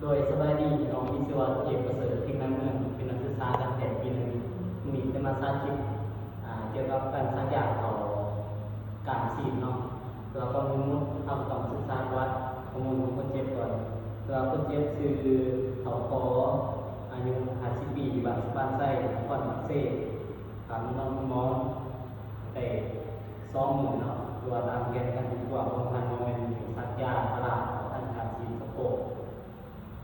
ໂດຍ ສະບາຍດີ, ນ້ອງມີຊື່ວ່າ ເອກປະເສີດ ເພັງນາເມືອງ, ເປັນນັກສຶກສາການແພດປີໜຶ່ງ. ມື້ນີ້ຈະມາສາທິດ ອາ ກ່ຽວກັບການສັກຢາເຂົ້າກ້າມຊີ້ນເນາະ. ແຕ່ວ່າກ່ອນອື່ນໝົດ ເຮົາກໍຕ້ອງສຶກສາປະຫວັດຂໍ້ມູນຂອງຄົນເຈັບກ່ອນ. ແຕ່ວ່າຄົນເຈັບຊື່ ທ້າວ ຂໍ ອາຍຸຫ້າສິບປີ ຢູ່ບ້ານສະພານໄຊ ນະຄອນປາກເຊ. ທ່ານນອນໂຮງໝໍໄດ້ສອງມື້ເນາະ, ຫຼືວ່າຕາມແຜນການຄົ້ນຄວ້າຂອງທ່ານ ບໍ່ແມ່ນຢູ່ສັກຢາພາລາ ທ່ານການສີດສະໂພກ.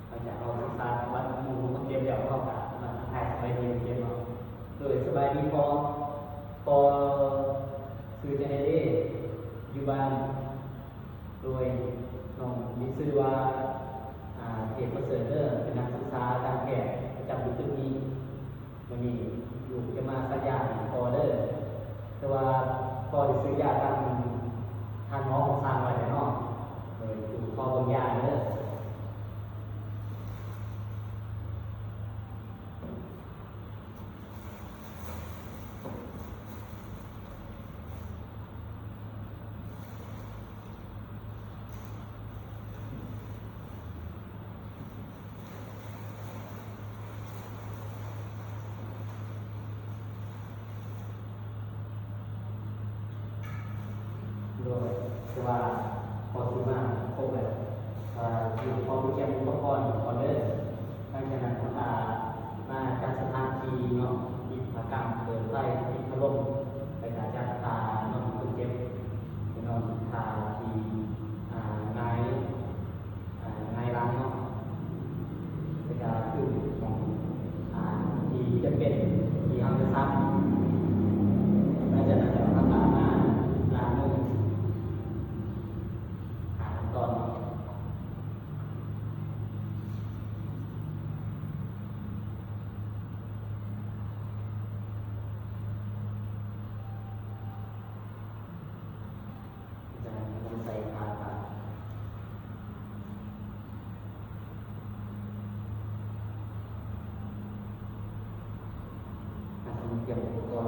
ຫຼັງຈາກເຮົາສຶກສາປະຫວັດໝູ່ຄົນເຈັບແລ້ວ ເຮົາກໍມາທັກທາຍສະບາຍດີຄົນເຈັບເນາະ. ໂດຍ ສະບາຍດີພໍ່, ພໍ່ຊື່ຈັ່ງໃດເດ? ຢູ່ບ້ານ? ໂດຍ ນ້ອງມີຊື່ວ່າ ອາ ເອກປະເສີດເດີ, ເປັນນັກສຶກສາການແພດປະຈຳຢູ່ຕຶກນີ້. ມື້ນີ້ລູກຈະມາສັກຢາໃຫ້ພໍ່ເດີ. ແຕ່ວ່າພໍ່ໄດ້ຊື້ຢາຕາມທ່ານໝໍເພິ່ນສັ່ງໄວ້ແລ້ວເນາະ. ເອີ ລູກຂໍເບິ່ງຢາເດີ. ໂດຍ ແຕ່ວ່າພໍຊື້ມາຄົບແລ້ວ, ເອີ ຂໍໄປກຽມອຸປະກອນກ່ອນເດີ. ຫຼັງຈາກນັ້ນເຮົາກໍມາຈັດສະຖານທີ່ເນາະ, ຕິດຜ້າກັ້ນ ເປີດໄຟ ຕິດພັດລົມ ແລ້ວກໍຈັດຜ້ານອນຄົນເຈັບ ໄປນອນທ່າທີ່ ອາ ຫງາຍ ອາ ຫງາຍຫຼັງເນາະ, ແລ້ວກໍຄືຂອງ ອາ ທີ່ຈຳເປັນທີ່ເຮົາຈະສັກ. ຫຼັງຈາກນັ້ນເຮົາກໍມາລ້າງມື ຫ້າຂັ້ນຕອນເນາະ. ຈາກນັ້ນເຮົາກໍໃສ່ຜ້າ ຜ້າ ເຮົາຕ້ອງກຽມອຸປະກອນ.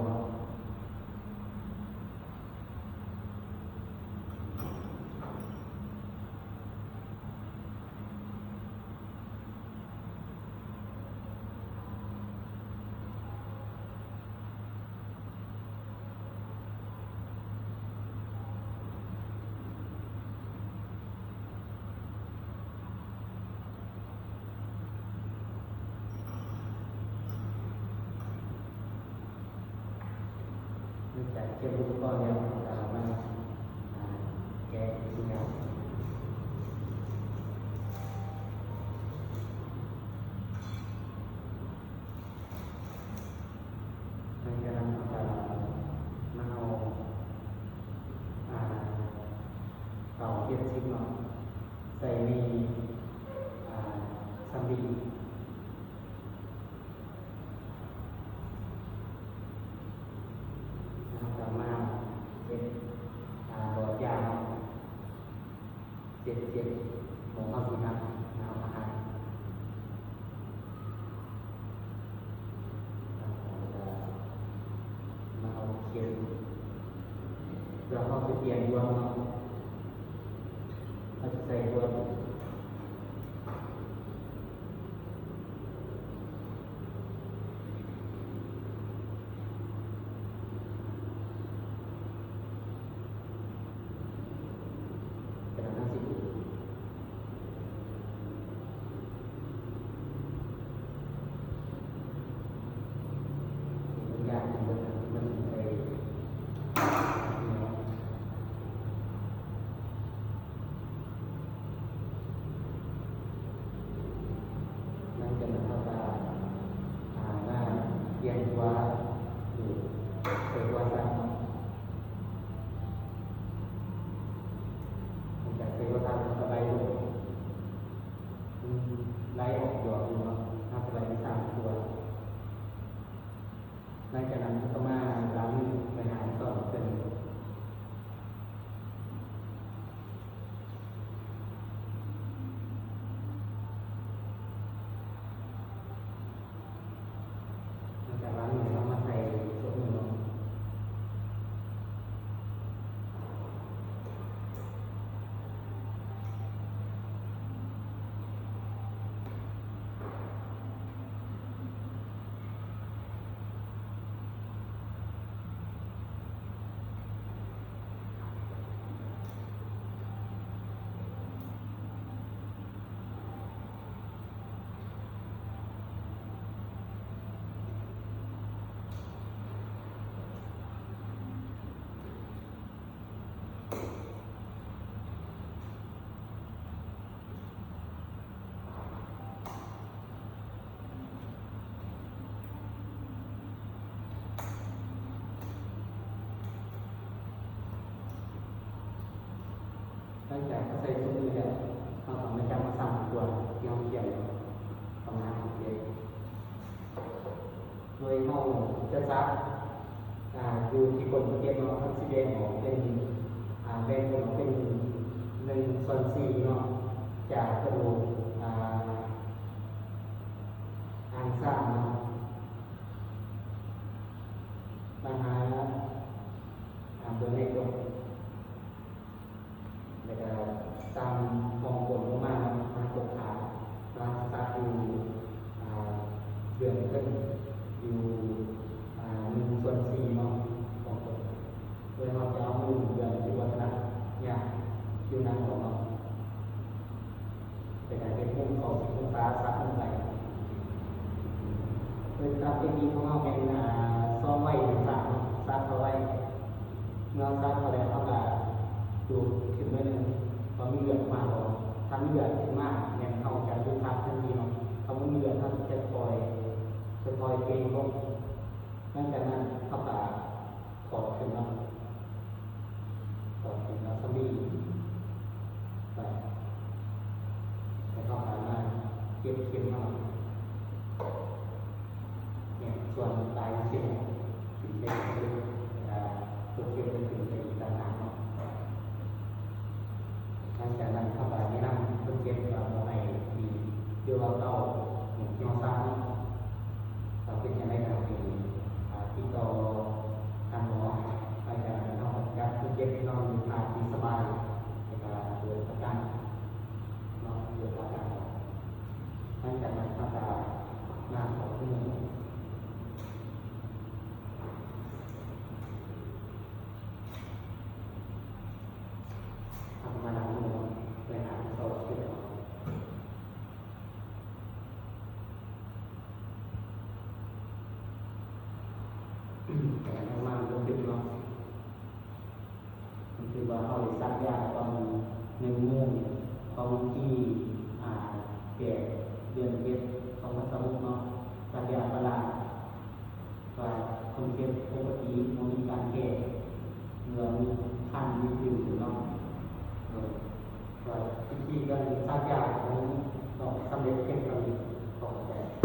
ຫຼັງຈາກກຽມອຸປະກອນແລ້ວ ເຮົາກໍມາ ອາ ແກະຊີ້ນຍາ. ຫຼັງຈາກນັ້ນເຮົາກໍມາເອົາ ອາ ເຕົາເຈັດສິບເນາະ ໃສ່ໃນ ອາ ສຳລີ. ເຮົາກໍມາເຮັດ ອາ ຫຼອດຢາເນາະ, ເຈັບ ເຈັບ ໝອງເຮົາຊິນັບ ເຮົາມາຫັດ ມາເອົາເຂັມ ເພື່ອເຮົາຊິປ່ຽນດວງເນາະ, ເຮົາຊິໃສ່ດວງ. ຫຼັງຈາກນັ້ນເຮົາກໍ ອາ ມາປ່ຽນຫົວດູດ ໃສ່ຫົວສັດເນາະ. ຫຼັງຈາກໃສ່ຫົວສັດ ເຮົາກໍໄລ່ລົງ ມັນໄລ່ອອກດອກຢູ່ເນາະ, ເຮົາກໍໄລ່ໄປສາມຕົວ. ຫຼັງຈາກນັ້ນເຮົາກໍມາລ້າງມື ໄປຫາສອງເທື່ອ. ຫຼັງຈາກລ້າງມືແລ້ວ ເຮົາມາໃສ່ໂຊບມືເນາະ. ຫຼັງ ຈາກເຮົາໃສ່ຊຸບນີ້ແລ້ວ ເຮົາກໍມາຈັບມາຊ້ຳຕົວທີ່ເຮົາຂຽນເຂົ້າມາເຮັດ ໂດຍເຮົາຈະສັກ ອ່າ ຢູ່ທີ່ກົ້ນເຈັບເນາະ ມັນຊິແບ່ງອອກເປັນ ອ່າ ແບ່ງອອກເປັນໜຶ່ງສ່ວນສີ່ເນາະ ຈາກກະດູກ ອ່າ ອ່າງຊ້າງເນາະ ມາຫາ ອ່າ ເບິ່ງໃນກົ້ນ ແລ້ວກະຕາມຮ່ອງກົ້ນລົງມາເນາະ ມາກົກຂາ ມາສັກຢູ່ ອ່າ ເບື້ອງເທິງ ຢູ່ ອ່າ ໜຶ່ງສ່ວນສີ່ເນາະ ຂອງກົ້ນ ໂດຍເຮົາຈະເອົາມືເບື້ອງທີ່ບໍ່ຖະໜັດ ຍາກຜິວໜັງອອກເນາະ ແລ້ວກະເຮັດມຸມເກົ້າສິບອົງສາ ສັກລົງໄປ ໂດຍຕາມເຕັກນິກຂອງເຮົາແມ່ນ ອ່າ ຊອງໄວ້ ສັກເນາະ ສັກເຂົ້າໄວ້ ເມື່ອສັກເຂົ້າແລ້ວ ເຮົາກະດູດຂຶ້ນໜ້ອຍໜຶ່ງ ວ່າມີເລືອດອອກມາບໍ່ ຖ້າມີເລືອດຂຶ້ນມາ ແມ່ນເຮົາຈະຢຸດສັກທັນທີເນາະ ຖ້າບໍ່ມີເລືອດ ເຮົາຈະຄ່ອຍ ຄ່ອຍໆເພງລົງ ຫຼັງຈາກນັ້ນເຮົາກະຖອດຂຶ້ນເນາະ ຖອດຂຶ້ນເອົາສຳລີໄປ ແລ້ວເຮົາກະມາເຈັບເຂັມເຮົາ ແຍກສ່ວນປາຍຂອງເຂັມຂຶ້ນໄປ ອ່າ ຕົວເຂັມມັນຂຶ້ນໄປອີກຕ່າງຫາກເນາະ ຫຼັງຈາກນັ້ນເຮົາກະແນະນຳຄົນເຈັບວ່າບໍ່ໃຫ້ໜີບ ຫຼືວ່າເກົາທີ່ເຮົາສັກເນາະ ຖ້າເປັນຈັ່ງໃດກະໃຫ້ ອ່າ ຕິດຕໍ່ທາງໝໍ ຫຼັງຈາກນັ້ນເຮົາກະຈັບຄົນເຈັບໃຫ້ນອນຢູ່ທ່າທີ່ສະບາຍ ແລ້ວກະເປີດປະກັນເນາະ ເປີດປະກັນ ຫຼັງຈາກນັ້ນເຮົາກະມາເຂົ້າເຄື່ອງ ເຮົາກະມາລ້າງມືເນາະ ໂດຍຫາສອບເຊວ ແຕ່ເຮົາມາບັນທຶກເນາະ ບັນທຶກວ່າເຮົາໄດ້ສັກຢາຕອນໜຶ່ງໂມງຂອງວັນທີ ອ່າ ແປດ ເດືອນເຈັດ ສອງພັນຊາວຫົກເນາະ ສັກຢາພາລາ ວ່າຄົນເຈັບປົກກະຕິ ບໍ່ມີການແພ້ ຫຼືວ່າມີຄັນ ມີຜິວເນາະ ເອີ ວ່າວິທີການສັກຢາຂອງນ້ອງສຳເລັດພຽງເທົ່ານີ້ ຂໍຂອບໃຈ.